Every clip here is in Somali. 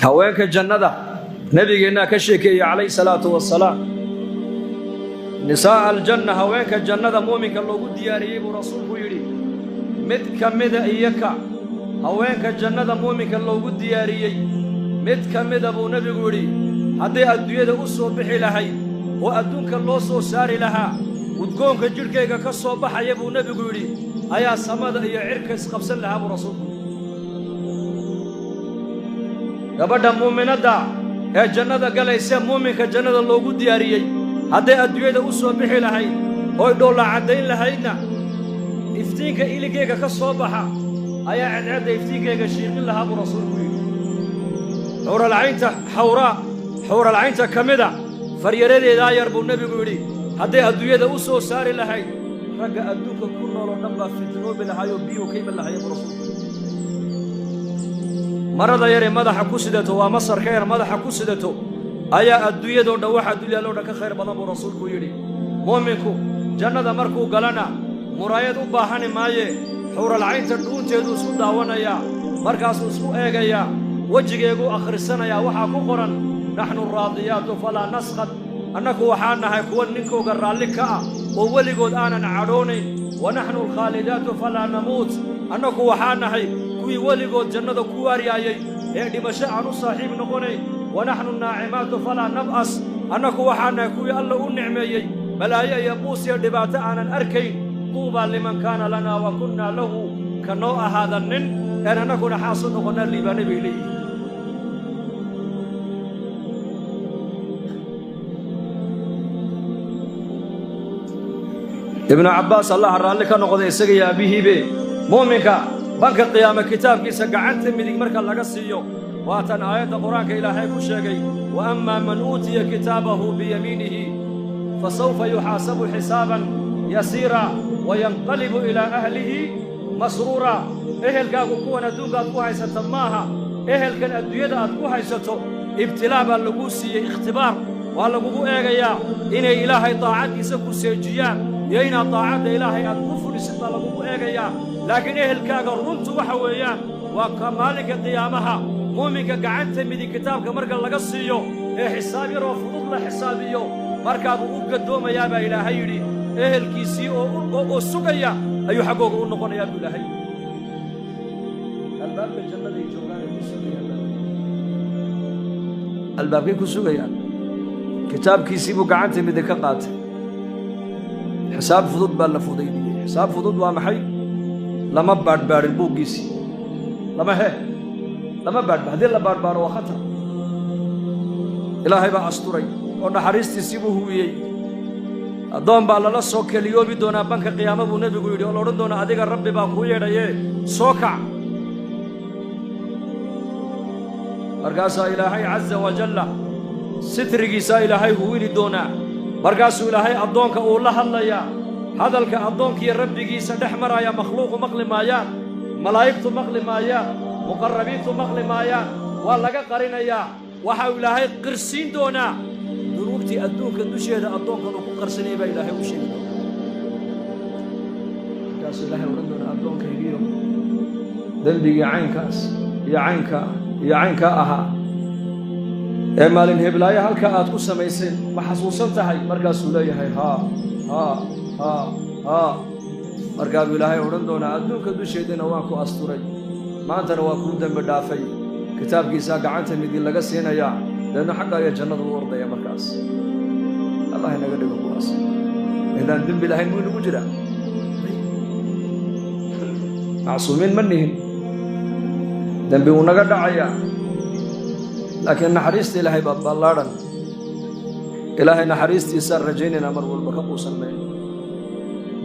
Haweenka jannada nabigeennaa ka sheekeeyey calayhi salaatu wasalaam. Nisaa'a aljanna, haweenka jannada muuminka loogu diyaariyey buu rasuulku yidhi, mid ka mida iyaka haweenka jannada muuminka loogu diyaariyey mid ka mida buu nebigu yidhi, hadday adduunyada u soo bixi lahayd oo adduunka loo soo saari lahaa, udgoonka jidhkayga ka soo baxaya buu nebigu yidhi ayaa samada iyo cirka isqabsan lahaa buu rasuulku yidhi. Gabadha muuminadda ee jannada galaysa muuminka jannada loogu diyaariyey hadday adduunyada u soo bixi lahayd ooy dhoolla caddayn lahaydna, iftiinka iligayga ka soo baxa ayaa cadceedda iftiinkayga shiiqin lahaa buu rasuulku yidhi. Xuuralcaynta xawraa, xuuralcaynta ka mida faryaradeedaa yar buu nebigu yidhi, hadday adduunyada u soo saari lahayd ragga adduunka ku nool oo dhan baa fitnoobi lahaayoo biyuhu ka iman lahaya buu rasuulku yidhi. Marada yaree madaxa ku sidato, waa masarka yar madaxa ku sidato, ayaa adduunyadoo dhan waxa dulyaaloo dhan ka khayr badan buu rasuulku yidhi. Mu'minku jannada markuu galana muraayad u baahani maaye, xuuralcaynta dhuunteeduu isku daawanayaa, markaasuu isku eegayaa, wejigeeguu akhrisanayaa, waxaa ku qoran naxnu raadiyaatu falaa naskhad, annaku waxaa nahay kuwa ninkooga raalli ka ah oo weligood aanan cadhoonayn. Wa naxnu alkhaalidaatu falaa namuut, annaku waxaa nahay kuwii weligood jannada ku waaryaayey ee dhimasho aan u saaxiib noqonayn. Wa naxnu naacimaatu falaa nab'as, annaku waxaa nahay kuwii alla u nicmeeyey balaayo iyo buus iyo dhibaato aanan arkayn. Tuubaa liman kaana lanaa wa kunnaa lahu, ka noo ahaada nin een annakuna xaasu noqonnaa liibaanay bay leeyihiin. Ibnu Cabbaas allaha raalli ka noqday isaga iyo aabbihiibe, mu'minka banka qiyaame kitaabkiisa gacanta midig marka laga siiyo, waatan aayadda qur-aanka ilaahay ku sheegay, wa ammaa man uutiya kitaabahu biyamiinihi fa sawfa yuxaasabu xisaaban yasiira wayanqalibu ilaa ahlihi masruura. Ehelkaagu kuwan adduunka aad ku haysata maaha, ehelkan adduunyada aad ku haysato ibtilaa baa laguu siiyey, ikhtibaar waa lagugu eegayaa inay ilaahay daacaddiisa ku seejiyaan iyo inaad daacadda ilaahay aad ku fudhisid baa lagugu eegayaa. Laakiin ehelkaaga runtu waxa weeyaan waa ka maalinka qiyaamaha muuminka gacanta midig kitaabka marka laga siiyo ee xisaab yaroo fudud la xisaabiyo, markaabuu u gaddoomayaa baa ilaahay yidhi, ehelkiisii oo sugaya ayuu xaggooga u noqonayaa buu ilaahay yidhi. Albaabka jannaday joogaan ay ku sugayaan, albaabkay ku sugayaan. Kitaabkiisii buu gacanta midig ka qaatay, xisaab fudud baa la fudaydiyey. Xisaab fudud waa maxay? Lama baadhbaadhin buuggiisii, lama he lama baadhba. Haddii la baadhbaadho waa khatar. Ilaahay baa asturay oo naxariistiisii buu huwiyey. Addoon baa lala soo keliyoobi doonaa banka qiyaama buu nebigu yidhi, oo la odhan doonaa adiga rabbi baa kuu yeedhayee soo kac. Markaasaa ilaahay casa wajalla sitrigiisaa ilaahay huwini doonaa, markaasuu ilaahay addoonka uu la hadlayaa. Hadalka addoonkiiyo rabbigiisa dhex maraya makhluuqu maqli maayaan, malaa'igtu maqli maayaan, muqarrabiintu maqli maayaan, waa laga qarinayaa. Waxa uu ilaahay qirsiin doonaa dunuubtii adduunka dusheeda addoonkan uu ku qarsanayay baa ilaahay u sheegi doonaa. Markaasuu ilaahay odhan doonaa addoonkaygiyo dembigii caynkaas iyo caynkaa iyo caynkaa ahaa ee maalin heblaayo halkaa aad ku samayseen ma xasuusan tahay? Markaasuu leeyahay haa haa haa haa. Markaa buu ilaahay odhan doonaa adduunka dusheedana waan ku asturay, maantana waa kuu dembi dhaafay. Kitaabkiisaa gacanta midi laga siinayaa, deedna xagga ayaa jannada u ordaya. Markaas allah inaga dhigo kuwaas. Inaan dembi lahayn muu inagu jiraa? Macsuumiin ma nihin, dembi wuu naga dhacayaa, laakiin naxariista ilaahay baa ballaadhan. Ilaahay naxariistiisaan rajaynaynaa, mar walba ka quusan mayno,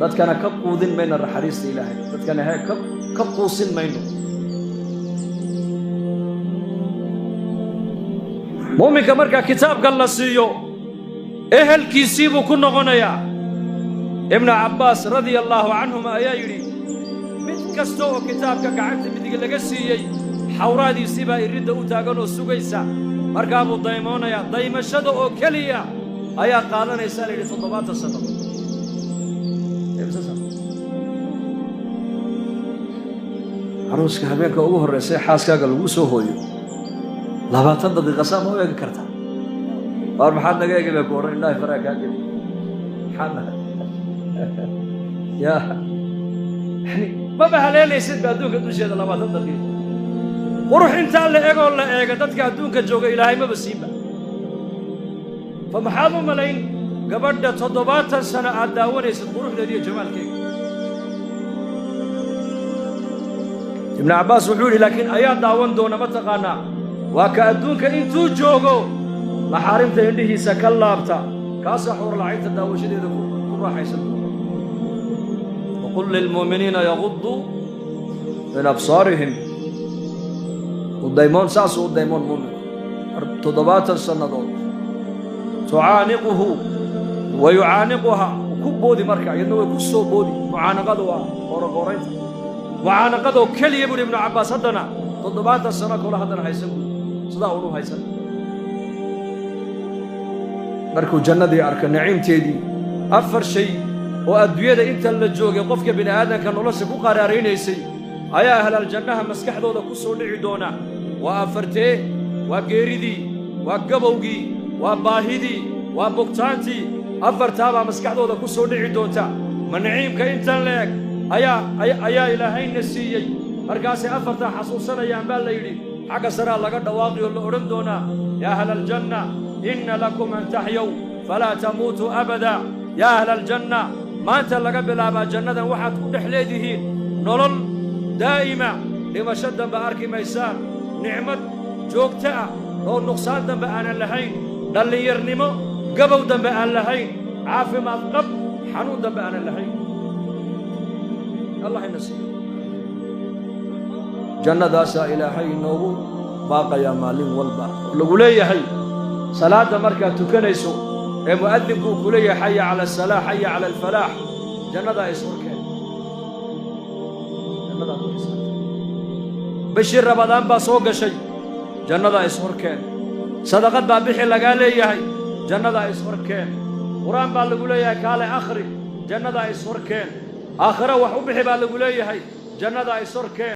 dadkana ka quudin mayno naxariista ilaahay, dadkana hee ka quusin mayno. Muuminka marka kitaabkan la siiyo ehelkiisii buu ku noqonayaa. Ibnu Cabbaas radia allaahu canhuma ayaa yidhi, mid kasta oo kitaabka gacanta midig laga siiyey xawraadiisii baa iridda u taagan oo sugaysa. Markaa buu daymoonayaa, daymashada oo keliya ayaa qaadanaysaa la yidhi 70 sannadood. Caruuska habeenka ugu horraysa xaaskaaga lagu soo hooyo 20 daqiiqa saa ma u eegi kartaa? Waar maxaad naga eegi bay ku odhan, ilaahay faraha kaa geli. Maxaad nahay yaa yani maba haleelaysid ba adduunka dusheeda 20 daqiiqo. Qurux intaa la egoo la eega dadka adduunka jooga ilaahay maba siinba. Fa maxaad u malayn gabadha 70 sano aad daawanaysid quruxdeeda iyo jamaalkeega? Ibnu Cabbaas wuxuu yidhi laakiin ayaa daawan doona ma taqaanaa? Waa ka adduunka intuu joogo maxaarimta indhihiisa ka laabta, kaasaa xuurlacaynta daawashadeeda ku raaxaysan doona. Waqul lilmu'miniina yagudduu min absaarihim. U daymoon, saasuu u daymoon mu'minku 70 sannadood. Tucaaniquhu wa yucaaniquha, ku boodi marka, iyadna way ku soo boodi. Mucaanaqadu waa qooroqooraynta, mucaanaqadoo keliya buuhi Ibnu Cabbaas. Haddana 70 sano kole haddana haysan buuri, sidaa unu haysan. Markuu jannadii arko naciimteedii, 4 shay oo adduunyada inta la joogay qofka bini aadamka nolosha ku qaraaraynaysay ayaa ahlal jannaha maskaxdooda ku soo dhici doona. Waa afartee? Waa geeridii, waa gabowgii, waa baahidii, waa bugtaantii. 4taabaa maskaxdooda ku soo dhici doonta. Ma naciimka intan la eg ayaa ilaahayna siiyey? Markaasay 4taa xasuusanayaan baa la yidhi. Xagga saraa laga dhawaaqi oo la odhan doonaa, yaa ahla aljanna inna lakum an taxyow falaa tamuutuu abada. Yaa ahla aljanna, maanta laga bilaabaa jannadan waxaad ku dhex leedihiin nolol daa'ima, dhimasho dambe arki maysaan, nicmad joogto ah oo nuqsaan dambe aanan lahayn, dhallinyarnimo gabow dambe aan lahayn, caafimaad qab, xanuun dambe aanan lahayn. Allah ina siiyo jannadaasaa ilaahay inoogu baaqayaa maalin walba. Oo lagu leeyahay salaadda markaad tukanayso ee mu'adinkuu ku leeyahay xaya cala asalaax, xaya cala alfalaax, jannadaa is horkeen, jannadaa ku xisaabtan. Bishii Rabadaan baa soo gashay, jannadaa is horkeen. Sadaqad baa bixi lagaa leeyahay, jannadaa is horkeen. Qur-aan baa lagu leeyahay kaale akhri, jannadaa is horkeen. Aakhiro wax u bixi baa lagu leeyahay, jannadaa is horkeen.